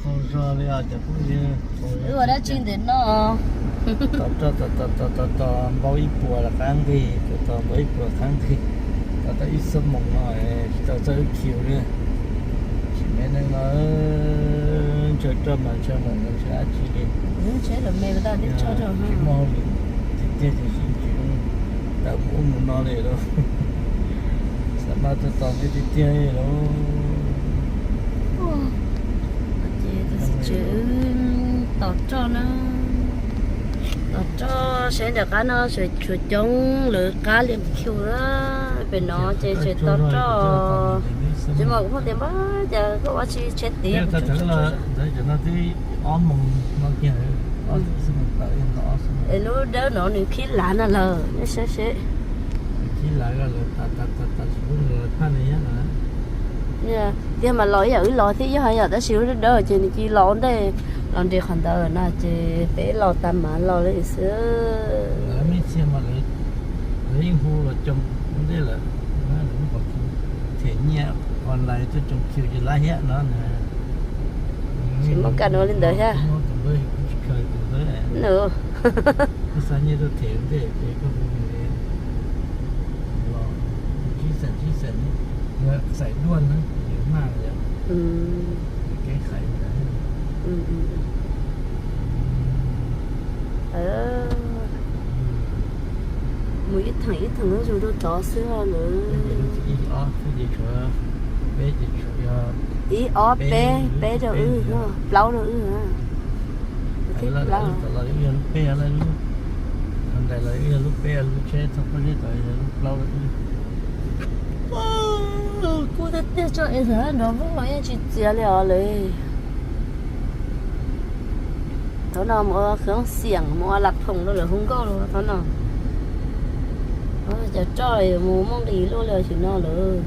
Zoo li os cov phooj ywg. Wb ua dab tsi ntawm no? Tos roj tos tos tos tos npau ib puas los qab nqig, tos tos npau ib puas qab nqig, tos tau ib xuab moos no tsis tau txog wb khiu li. Tsis me neej no, ntshaw roj mas ntshaw moos ntshaw dab tsi li. Tsis muaj hauj lwm tiag tiag ces sib ntsis tawm mus ub mus no li lauj. Xav mas tos tos nqi tiag tiag li lauj. Ces tos roj na, tos roj seb nram qab no tshuav coob lawv qab li khiu na. Pem no ces tshuav tos roj. Tsis mas kuv phooj tias npab cas koj ua tsis tsheb tiag. Es lub dawb no nws khib lav no lawm, nej saib seb. Tiag mas los ib yam wb los thiab yog hais yom, tab sis lub dawb dawb ces nws cia li los ua ntej, los nres qhov ntawd na ces peb los tag mas los li xwb. Them nyiaj online tuaj tsoo khiu ces lab hiab no na. Tsis muaj kam ua li ntawd thiab. Xav nyiaj tuaj them ntej ces koj hu los sib xaim sib xaim, xaim duaj na, maj kev xaim. Mus ib theem ib theem zuj zus rau tod xwb lawm. Ib ob peb, peb rau wb, plaub rau wb. Plaub, ntais los yog lub peb, lub tsheb txog pob zeb tod yog lub plaub rau wb. Kub tiag tiag, tso es nrov vog los yeej tsis txias li os lawm. Thaum no mus ua khwv xiam mus ua lam phoom rau lawv hu nkauj los thaum no. Cov roj yuav mus muaj nqis luaj li os xyoo no lawm.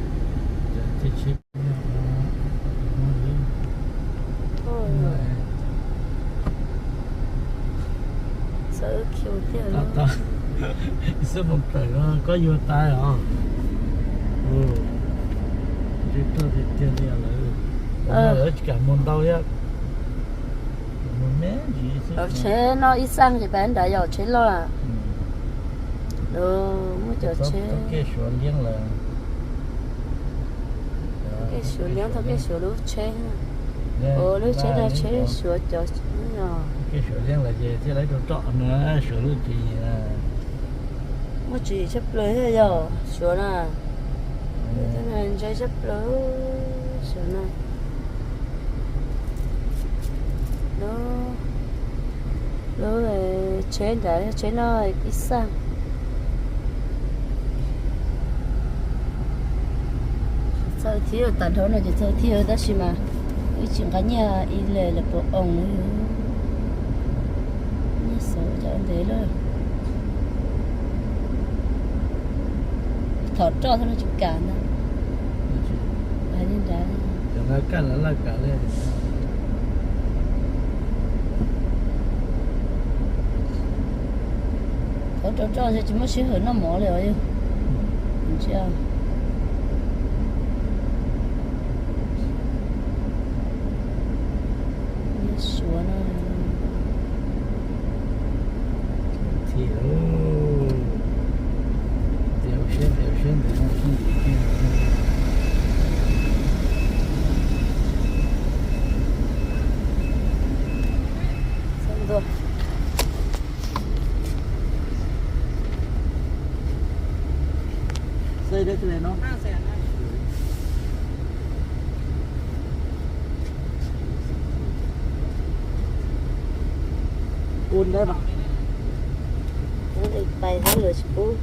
Txawb khiu tiag. Xwb mus tawm no koj yuav tas os. Tsis roj tiag tiag li lawm. Lawv tsis kam mus ntau thiab. Cov tsheb no ib xaj ces pab nrad yog tsheb loj. Muaj cov tsheb, tau kev suav liab lawm. Kev suav liab, tau kev suav lub tsheb. Lub tsheb, tsheb suav cov, kev suav liab lawm ces thiaj li rau roj no, suav lub tswv yim. Muaj tswv yim tshaj plaws thiab yog suav na. Ntse tshaj plaws suav na. Lub tsheb nrad, tsheb no ib xaj. Txog thiab, tas dhau no ces txog thiab tab sis mas wb tsis nqa nyiaj ib le lawv puas oos li. Nyiaj xauv cov ntev lawm. Thov roj thiab no tsis kam ntag. Nrad, thov rau roj tsis muaj sij hawm noj mov li os. Suav no. Pais thiab lawv tsis pub.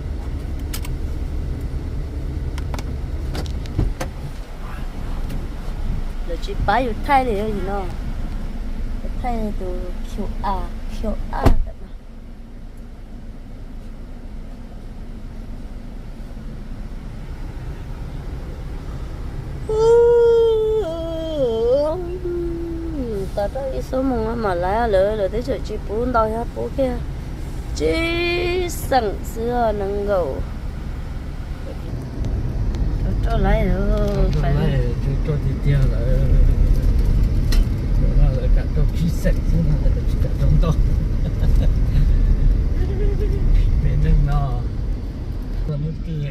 Lawv tsis pab yus thaij li no. Thaij tus Q R, Q R tawm no. Tos rau ib xuab moos mam lawv, lawv twb tseem tsis pub ntau thiab, pub kiag tsib xeem xwb nees nkaum. Rau lawv, rau tiag tiag lawm. Txeem xwb no tsis kam rau ntau. Pem neeg no los muaj twg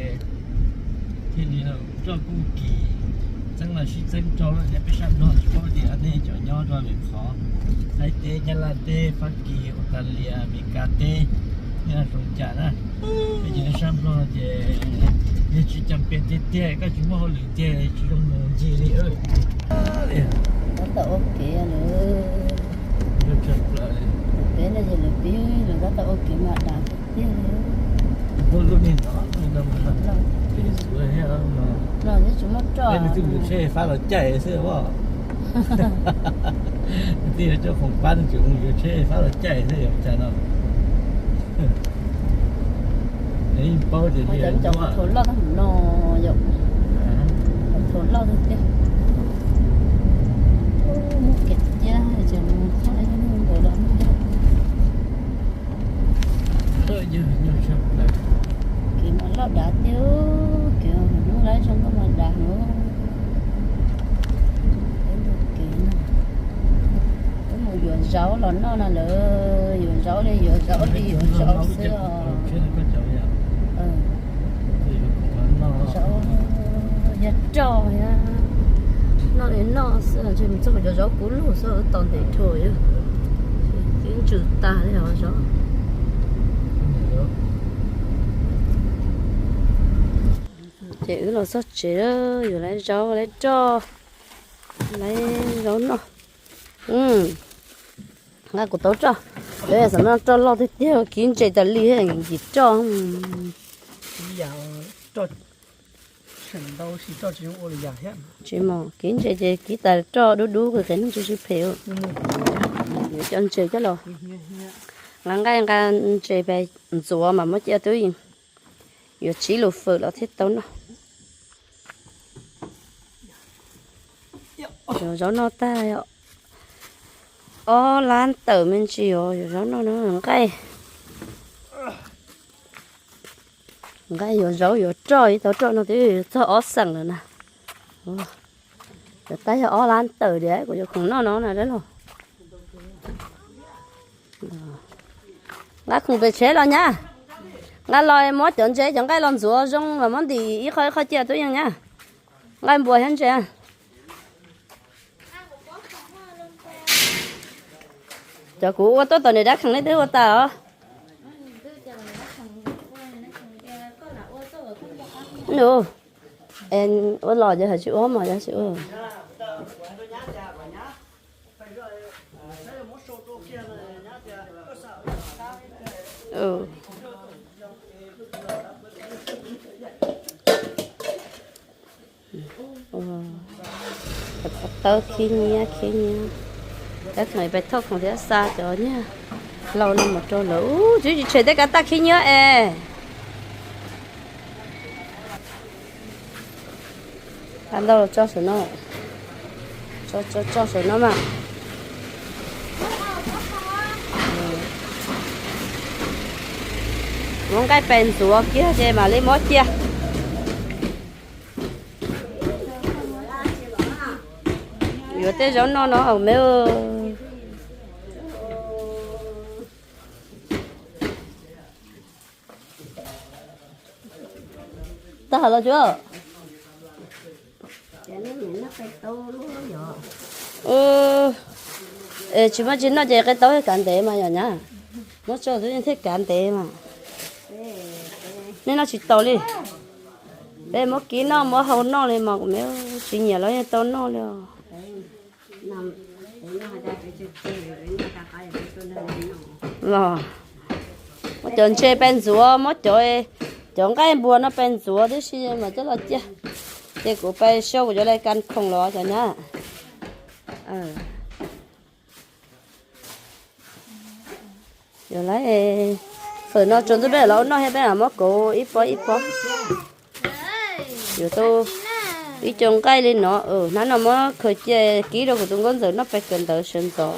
thiaj li los roj kuj kim, txeeb los sib txeeb rau na, peb sab Nplog tsis paub tias nej cov nyob rau lwm qhov, Thaib teb, Nyab Laj teb, Fab Kis, Australia, Amelikas teb, nej zoo cas na. Peb cov sab Nplog ces yog tsis cam pem tiag tiag, koj tsis muaj hauj lwm tiag tsis zoo mus ncig li. Tab tom ua kev lawm. Peb no ces lawv pib lawv tab tom ua kev mas dav tiag tiag li. Muaj lub niag no, no tsis muaj roj, twb mus tsheb fab los caij xwb as. Twb yog coj khoom pab nws tseem mus yuav tsheb fab los caij xwb yog cas no. Cov thaum loj tag mus no yom, thaum loj tiag tiag. Muaj kev tiag ces mus txog ntawd los muaj. Kev mas loj dav tiag, kev hnub laib zoo nkauj mas dav heev. Peb mus yuav zaub los noj no lawm, yuav zaub li yuav zaub li yuav zaub xwb os. Zaub yog roj thiab, noj li noj xwb, ntshe mus txog cov zaub kub lug xwb, tos ntev dhau, twb ntsws tag li os zaub. Ces wb los txog tsev, yuav lawv zaub lawv roj, lawv zaub noj. Nqa kuv tau roj, lawv xam no roj loj tiag tiag, kiv ntses tas li nkim roj. Tsis mus kiv ntses ces kiv tas roj dub dub, qev neeg tsis phem. Yuav cov ntses coj los, nqa nqaij nqa ntses pes ntxuav mas muab cia twb yeej yuav tsib lus fawm los thiaj tau noj. Yuav zaub noj tag, ob lab tawm me ntsis os, yuav zaub noj no nqaij. Nqaij yuav zaub yuav roj, ib tau roj no twb txog ob xeem lawm na. Yuav tag yog ob lab tawm diam, kuv yuav khoom noj no na dab los. Nqa khoom pem tsheb los nyab. Nqa los muab cov ntses cov nqaij los ntxuav zoo los muab ntim ib qho ib qho cia twb yeej nyab. Nqaij npua thiab ntses. Cov kuv ua tuaj tom niam dab kheem nej twb ua tas os. Nus, ua los yog tsis ua mas yog tsis ua. Tawb khib nyiab khib nyiab. Dab kheem pais thauj khoom thiab xa cov niag hlau no mus rau lawv. Ub, tsis tshem tej kav tag khib nyiab es. Xa ntau los tso saum no. Tso, tso, tso saum no mas. Muab nqaij pes ntxuav kiag ces mam li muab cia. Yuav tej zaub noj no me. Tag los tsuav. Tsis muaj tsis noj ces qe taub thiaj kav ntev mas yom nyab. Muab tso xwb thiaj kav ntev mas. Nej noj tsis tau li. Peb muab kib noj muab hau noj li mas kuv tsis nyiam los yeej tau noj li os. Los muab cov ntses pes ntxuav, muab cov, cov nqaij npua no pes ntxuav tib si mas coj los cia. Ces kuv pes xyaw kuv cov lais kas khoom los cov nyab. Yuav lawv fawm no tsuas ntuj peb los noj thiab peb mam muab kauv ib pob ib pob. Yuav tau ib co nqaij li no, hnab no muab khaws cia kib rau kuv tus nkauj ntxawm noj pes kawm ntawv sawv ntxov.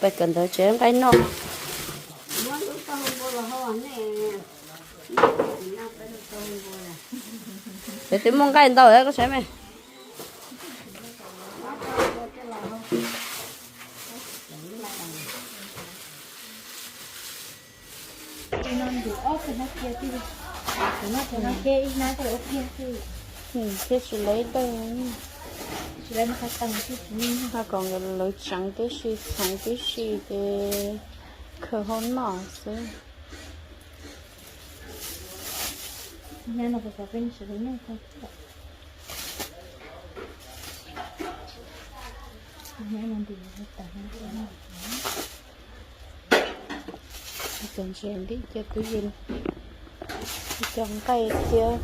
Pes kawm ntawv tsev nqaij noj. Peb twb muaj nqaij ntau koj saib me. Thiab tsis lawv dawj, ho kom lawv tseev tib si, txhoov tib si ces khaws hau noj xwb. Txaus ntshai nti cia tub yees, cov nqaij thiab,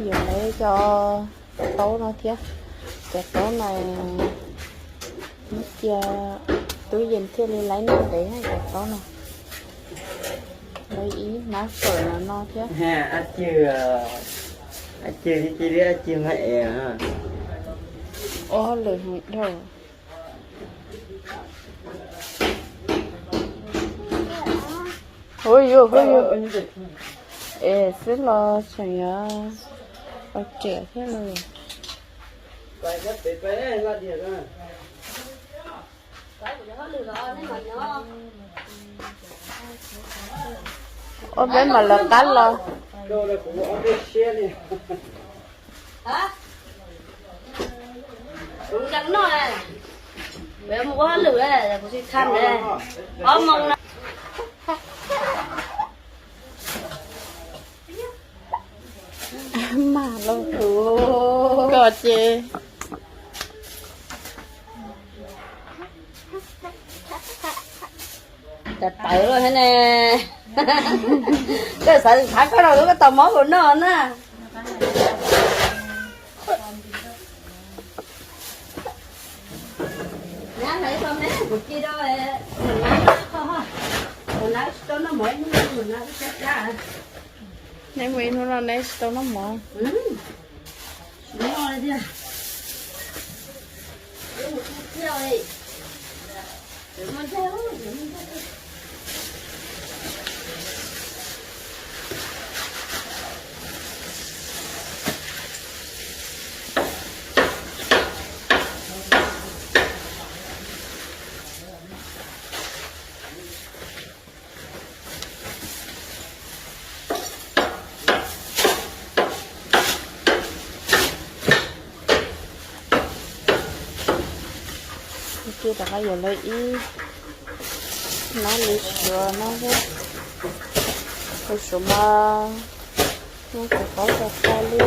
yuav lawv cov taub no thiab. Cov taub no muab cia tub yees thiaj li laib noj ntev cov taub no. Lawv ib hnab fawm no no thiab. Ob lwm heev dhau. Hu yus, hu yus. Es xwb los tseem yuav ua riam thiab los. Ua peb mam lawv qab los. Kuv mus ua hauj lwm, kuv tsis tham lawm. Ob moos no. Mas los kuv koj ces cas tawv lawm thiab ne. Koj xav thav koj rau lub koj tos mov kuv noj na. Nyab hlais tau neb kuv ci rau, kuv nab tsis tau noj mov, kuv nab ib sab cab. Neb mus ib hnub no neb tsis tau noj mov. Ces rov qab yuav lawv ib hnab li suav no thiab. Tus suav mas nyob kuv qaub tag tag li.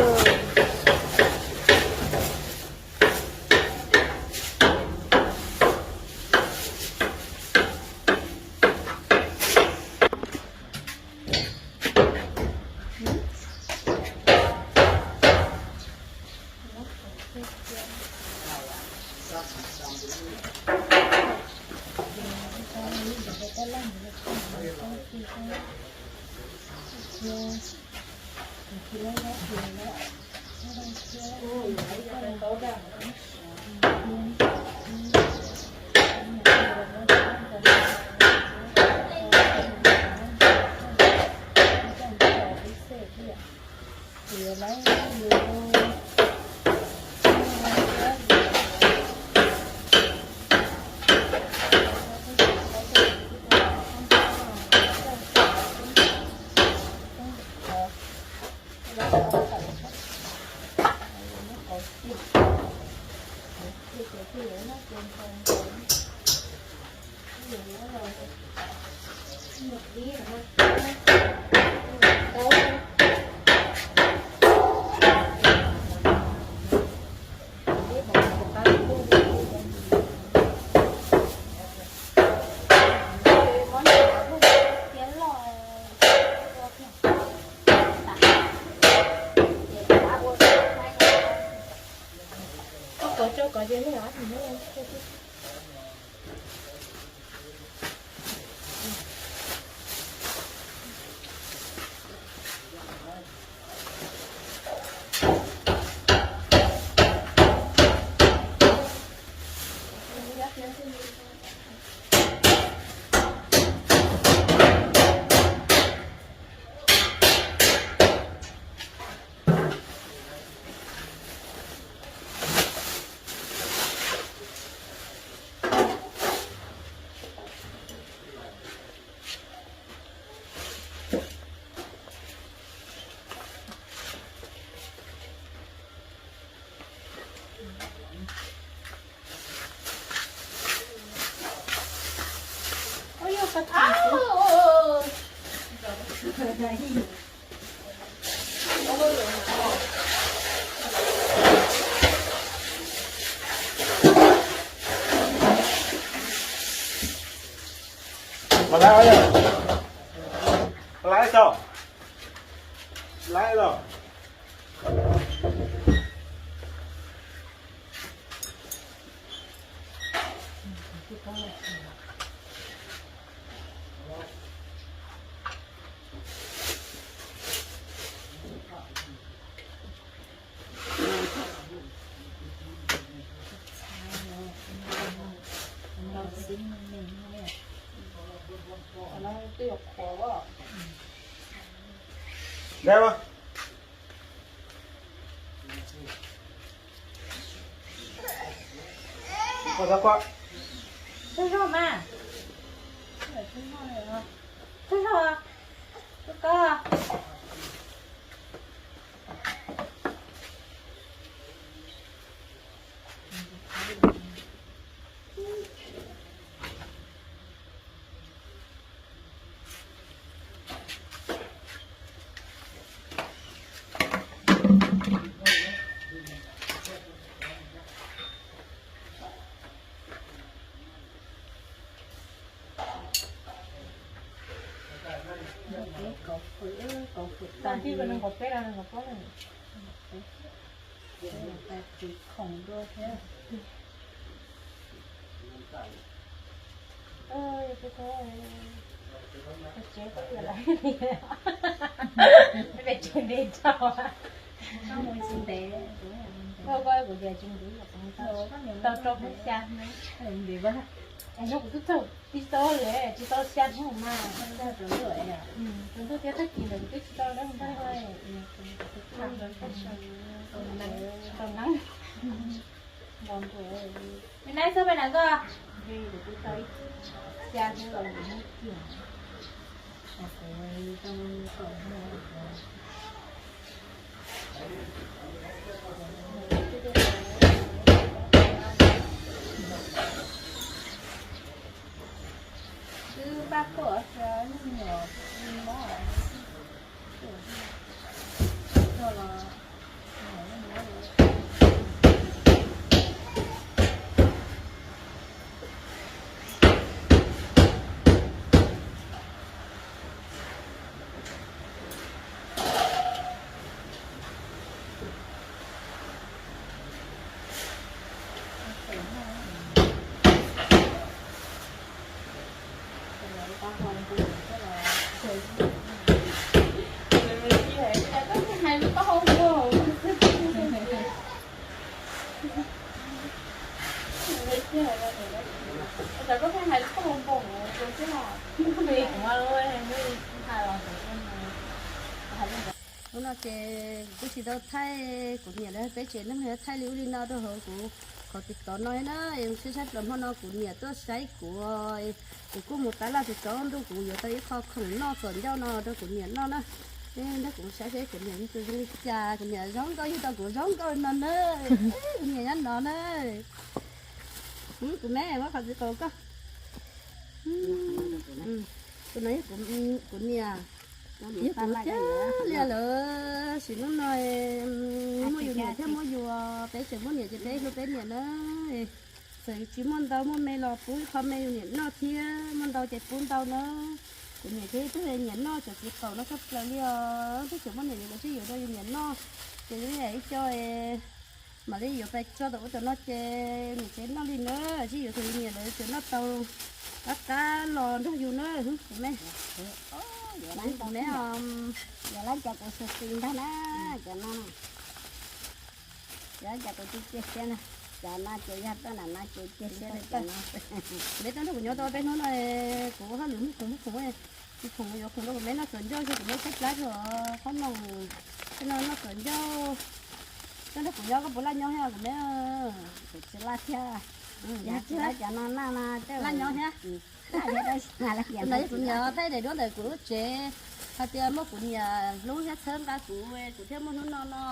Mas lawv, lawv tso, lawv los. Ntawd, ntawd. Twb zog mas. Twb zog, twb zog. Twb zog. Kaum fwm, kaum fwm tag, kaum peb los kaum plaub na. Tis khoom dua thiab. Tsev koj yuav lawm, peb tsev ntev tau. Koj, koj, kuv tias tsis ntev, tau rau hnub xya hnub. Yog kuv twb txog tsis tau lawm, tsis tau xya hnub mas. Tus ntuj thiab tag kis ntawd kuv twb tsis tau lawm. Tau neeb. Nws nai txog peb na koj. Xya hnub los mus hnub kiag. Twb pab tuaj, nyuam mob. Hnub no ces kuv tsis tau thaij kuv niam lawv peb tsev neeg, thaij li ub li no rau hauv kuv qhov TikTok no na. Sib sab plaws hmo no kuv niam tuaj saib kuv, kuv kuj mus tav laj tsis tsaus ntuj kuv yuav tau ib qho khoom noj txom ncauj no rau kuv niam noj na. Nrog kuv saib seb kuv niam tus zoo li cas, kuv niam zoo nkauj yug tau kuv zoo nkauj no na. Kuv niam nyob no na. Kuv me muab qhov txiv qaus koj. Tus no yog kuv niam, yog kuv thiab li lawm. Sim hnub no muaj yus niam thiab muaj yus, peb tseem muaj niam ces peb hlub peb niam na. Txawm tsis muaj ntau muaj me los pub ib qho me yus niam noj thiab, muaj ntau ces pub ntau na. Kuv niam thiab twb niam noj cov txiv qaum no tshaj plaws li os, twb tseem muaj niam yuav los twb yuav rau yus niam noj. Ces yus ib co mam li yuav pais tso tom ub tom no ces niam tsev noj li na, tsis yuav rau yus niam lawv tseem noj tau qab qab los nrog yus na. Kuv me, kuv me os. Yog lab cas kuv xis xis ntag na, cov no. Yog lab cas kuv tsis cia siab na, cov no ces yog tuaj nram no ces cia siab rau cov no. Me tuaj nrog kuv nyob tau peb hnub no, kuv hauj lwm muaj khoom muaj khoom, tsis khoom yuav khoom rau kuv me noj txuas ncauj xwb, kuv me tshaib plab rau qhob noom, tej no noj txuas ncauj. Tuaj nrog kuv nyob koj puas laj nyob thiab kuv me? Kuv tsis laj thiab. Yog tsis laj cov no na, laj nyob thiab. Tus no yog kuv niam thaij daim duab ntawm kuv lub tsev, hais tias muaj kuv niam hlub thiab txhawb nqa kuv, kuv thiaj muaj hnub no no.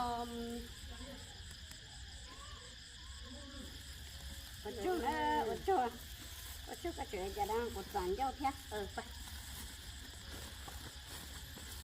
Ua tsaug, ua tsaug, ua Koj tseem ua cas da, kuv txom ncauj thiab.